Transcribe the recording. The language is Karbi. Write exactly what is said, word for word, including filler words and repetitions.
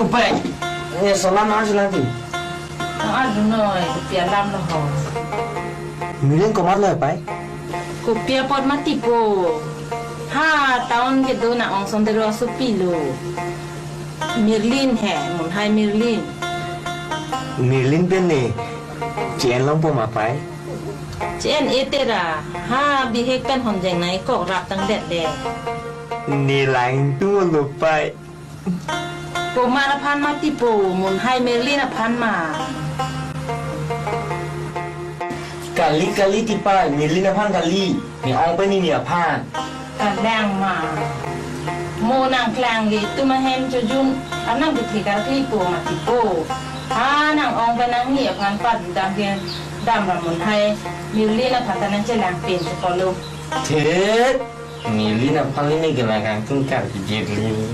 Kopai, ne solam nang si lang ti. Nang adu noi, kopi alam lo ho. Mirlin komat lo, pai? Kopi apot mati po. Ha, town kedo nang ong sondero asopi lo. Mirlin he, Munhai Mirlin. Mirlin pen ne che-en longpo ma, pai? Che-en-e tera, ha, bihek pen honjeng nangkok rap tangdet le. Ne lang tu lo, pai. Komat aphan mati po, Munhai Mirlin aphan ma? Kali, kali ti pai, Mirlin aphan kali, ne ong pen ne aphan. Kalang ma. Mo nang klang le, itum ahem chojun, anang kethe karkli po mati po. Ha, nang ong pen nangji aphan padam ke, dam ra Munhai Mirlin aphan ta nangchelang pen si polo. Thet, Mirlin aphan le ne kelang kangtung kar kejit le.